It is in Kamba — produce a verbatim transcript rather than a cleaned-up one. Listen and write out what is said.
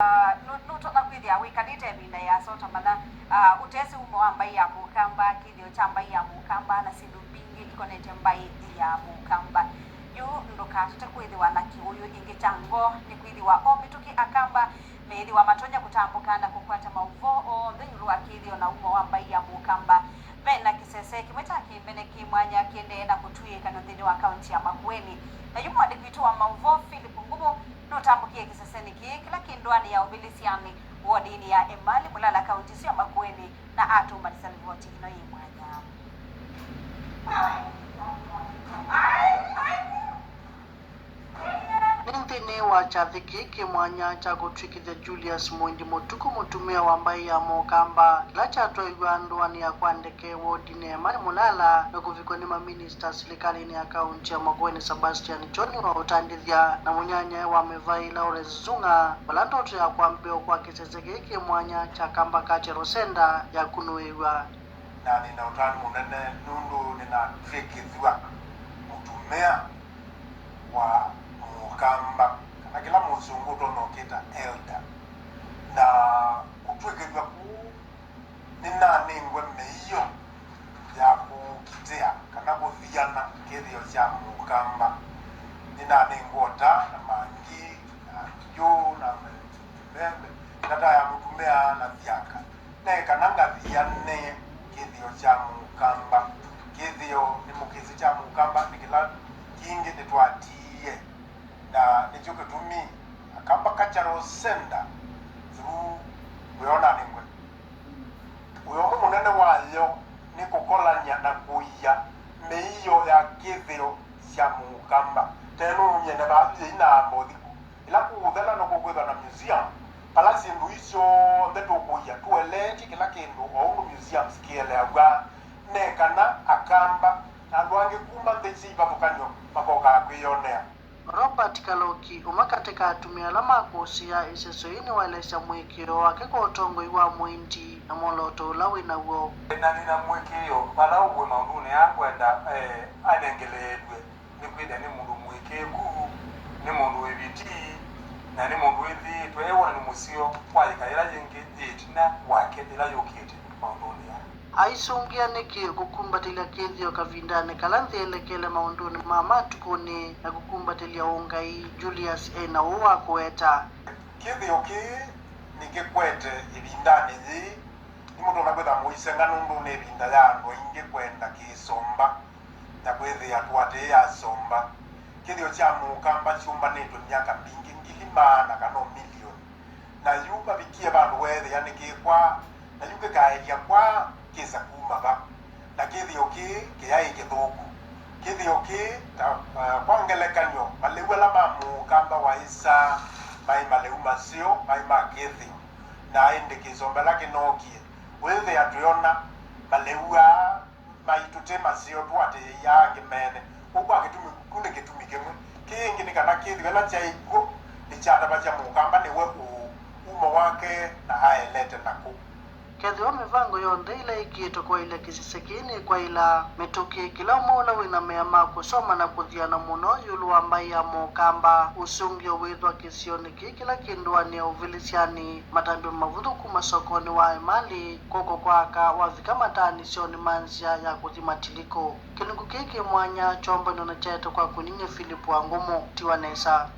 Ah, nũ- nũtonya kwĩthĩa wĩkalĩte ĩvinda ĩasa ũtamanya, ah, ũtesĩ umo wa mbaĩ ya Mũkamba, kĩthĩo kya mbaĩ ya Mũkamba, na syĩndũ mbingĩ ikonete mbaĩ ya Mũkamba. Yu ndũkatate kwĩthĩwa na kĩũyũ ĩngĩ kya ngoo, nĩkwĩthĩwa o mĩtũkĩ Akamba meĩthĩwa matonya kũtambũka na kũkwata maũvoo onthe ĩũlũ wa kĩthĩo na umo wa mbaĩ ya Mũkamba. Ve na kĩsese kĩmwe kya kĩmbene kĩ mwanya kĩendee na kũtw'ĩĩkanw'a nthĩnĩ wa kaunti ya Makueni. Na yu mũandĩki witũ wa maũvoo Philip Ngumo nũtambũkie kĩsesenĩ kĩĩ kĩla kĩ ndũanĩ ya Ũvĩlĩsyanĩ, wodinĩ ya Emali Mulala, kaunti ĩsu ya Makueni, na atũmbanĩsya livoti ĩno yĩ mwanya. Nĩ nthĩnĩ wa kyathĩ kĩĩ kĩ mwanya kya kũtw'ĩkĩthya Julius Mũindi Mũtukũ, mũtumĩa wa mbaĩ ya Mũkamba, kĩla kyatwaiw'a ndũanĩ ya kwa ndeke wodinĩ ya Emali Mulala na kũvikwa nĩ maminista silikalĩnĩ ya kaunti ya Makueni, Sebastian Choni wa ũtandĩthya, na mũnyanyae wa mĩvaĩ Lawrence Zunga, vala ndoto ya kwambĩĩwa kwa kĩsese kĩĩ kĩ mwanya kya Kamba Cultural Centre yakunũĩw'a. Na nĩ na ũtanu mũnene nũndũ nĩnatw'ĩkĩthw'a mũtumĩa wa Mũkamba, kana kĩla mũsũngũ ũtonya ũkĩta elder. Na kũtw'ĩkĩthw'a kũu, nĩnanengwe mĩio ya kũkitĩa kana kũthiana kĩthĩo kya Mũkamba. Nĩnanengwe ũta na mangi na vyũ na mbembe, ndata ya mũtumĩa na thyaka. Ne kana ngathiane kĩthĩo kya Mũkamba. Kĩthĩo nĩ mũkĩsĩ kya Mũkamba nĩ kĩla kingĩ nĩtwatiie, na nĩkyo kĩtumi Akamba Cultural Centre through wĩona nĩngwe wĩa ũmwe mũnene wayo nĩ kũkolany'a na kũia mĩio ya kĩthĩo sya Mũkamba. Tene nũumie na vaa yĩi na amba ũthiku. Ĩla kũũthela nũkũkwĩthwa na museum, vala syĩndũ ii syonthe tũkũia tũeleetye kĩla kĩndũ o ũndũ museums kĩeleaw'a, ne kana Akamba na andũ angĩ kuma nthĩ syĩ ivathũkany'o makokaa kwĩyonea. Robert Kaloki, ũmwe katĩ ka atumĩa ala makũsĩĩa ĩseso yĩĩ, nĩwaelesya mũĩkĩĩo wake kwa ũtongoi wa Mũindi na mwolooto ũla wĩ naw'o. Na nĩ na mũĩkĩĩo vala ũw'o maũndũnĩ aa ngwenda, eh, anengeleelw'e. Nĩkwĩthĩa nĩ mũndũ mũĩkĩĩku, nĩ mũndũ wĩ vitii, na nĩ mũndũ wĩthĩĩtwe ewona nĩ mũseo kwa ĩka ĩla yĩngĩ yĩ ĩtina wake ĩla yũkĩte maũndũnĩ aa. Aisũngĩa nĩkĩ kũkumbatĩlya kĩthĩo kavindanĩ kala nthĩ ĩelekele maũndũnĩ ma matukũnĩ na kũkumbatĩlya ũngai? Julius e na ũũ wa kũweta. Kĩthĩo kĩĩ nĩkĩkwete ĩvindanĩ yĩĩ, nĩmũtonya kwĩthwa mũisenga nũndũ nĩ ĩvinda ya andũ aingĩ kwenda kĩsomba. Na kwĩthĩa tũatĩĩe asomba. Kĩthĩo kya Mũkamba kyũmbanĩtwe myaka mbingĩ, ngili maana kana o milioni. Na yu vavikie vandũ weethĩa nĩkĩkwaa, na yu kĩkaelya kwaa kĩsa kuma va? Na kĩthĩo kĩĩ kĩyaĩ kĩthũku. Kĩthĩo kĩĩ, ta, eh, kwa ngelekany'o, malĩu ala ma Mũkamba waĩsaa maĩ malĩu maseo, maĩ ma kĩthĩo. Na ĩndĩ kĩsomba ĩla kĩnookie, wĩthĩa twĩona malĩu aa maitũ tĩ maseo tũatĩĩaa angĩ mene. Kwoou kwa kĩtumi, kĩu nĩ kĩtumi kĩmwe. Kĩngĩ nĩ kana kĩthĩo ĩla kyaĩ kw'o nĩkyatavasya Mũkamba nĩwe ũũ, umo wake, na aelete nakũ. Kethĩwa mĩvango yonthe ĩla ĩkĩĩtwe kwaĩlya kĩsese kĩĩ nĩkwaĩla, mĩtũkĩ, kĩla ũmwe ũla wĩ na mea ma kũsoma na kũthiana mũno ĩũlũ wa mbaĩ ya Mũkamba, ũsũngĩo wĩthwa kĩsionĩ kĩĩ kĩla kĩ ndũanĩ ya Ũvĩlĩsyanĩ, matambya mavũthũ kuma sokonĩ wa Emali, kw'oko kwa aka wavika mataanĩsyonĩ ma nzĩa ya kũthi Matilikũ. Kĩlungu kĩĩ kĩ mwanya kyombanw'e na kyaetwe kwa kũnyiny'a Philip Wangũmũ. Tiwa nesa.